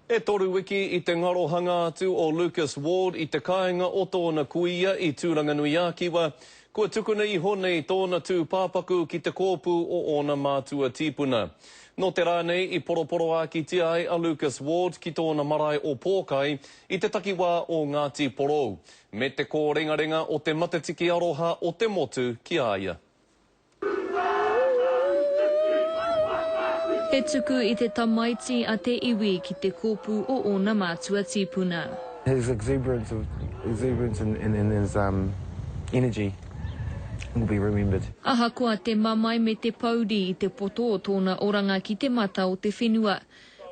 E toru wiki i te ngarohanga atu o Lucas Ward i te kāinga o tōna kuia i Tūranganui-ā-Kiwa, kua tukuna iho nei tōna tūpāpaku ki te kōpū o ōna mātua tīpuna. Nō te rā nei i poroporoākitia ai a Lucas Ward ki tōna marae o Pōkai i te takiwā o Ngāti Porou, me te kōrengarenga o te matatiki aroha o te motu ki a ia. He tuku i te tamaiti a te iwi ki te kōpū o ōna mātua tīpuna. His exuberance of exuberance and and his um energy will be remembered. Ahakoa te mamae me te pouri i te poto o tōna oranga ki te mata o te whenua,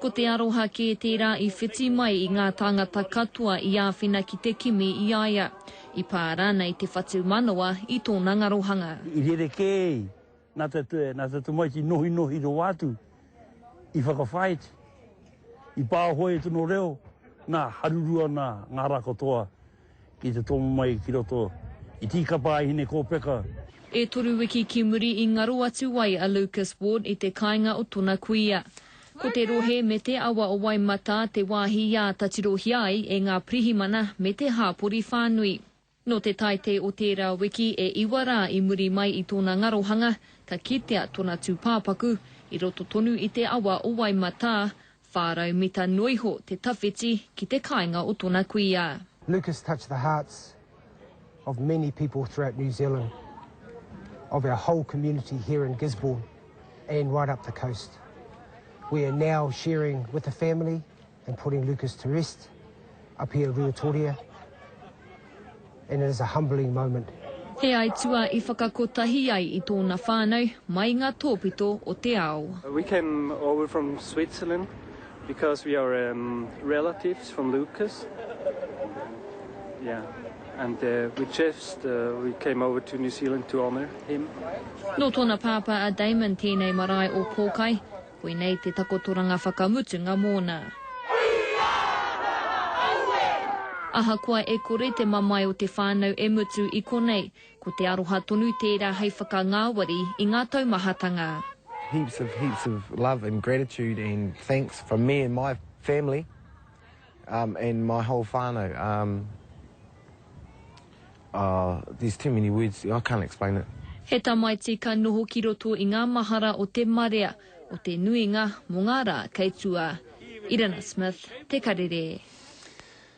Ko te aroha kē tērā i whiti mai i ngā tāngata katoa i āwhina ki te kimi i a ia, i pā rānei te whatumanawa i tōna ngarohanga. I rerekē nā te, nā te tamaiti nohinohi rawa atu i whakawhāiti, i pāoho e tino reo, nā, haruru ana ngā rā katoa Ki te tomo mai ki roto i tīkapa ai Hinekōpeka. E toru wiki ki muri i ngaro atu ai a Lucas Ward i te kāinga o tona kuia. Ko te rohe me te awa o Waimatā te wāhi i āta tirohia ai e ngā pirihimana me te hāpori whānui. Nō te Taite o tērā wiki e iwa rā i muri mai i tōna ngarohanga, ka kitea tona tūpāpaku i roto tonu i te awa o Waimatā, 400 mita noa iho te tawhiti ki te kāinga o tona kuia. Lucas touched the hearts of many people throughout New Zealand, of our whole community here in Gisborne and right up the coast. We are now sharing with the family and putting Lucas to rest up here at Ruatoria and it is a humbling moment. He aituā i whakakotahi ai i tōna whānau mai ngā tōpito o te ao. We came over from Switzerland because we are um, relatives from Lucas. Yeah, and uh, we just uh, we came over to New Zealand to honor him. Nō tōna pāpā a Damon tēnei marae o Pōkai, Koinei te takotoranga whakamutunga mōna. Ahakoa e kore te mamae o te whānau e mutu i konei, ko te aroha tonu tērā hei whakangāwari i ngā taumahatanga. Heaps of heaps of love and gratitude and thanks from me and my family um and my whole whānau um Oh, there's too many words, I can't explain it. He tamaiti ka noho ki roto i ngā mahara o te marea, o te nuinga mō ngā rā kei tua. Irina Smith, Te Karere.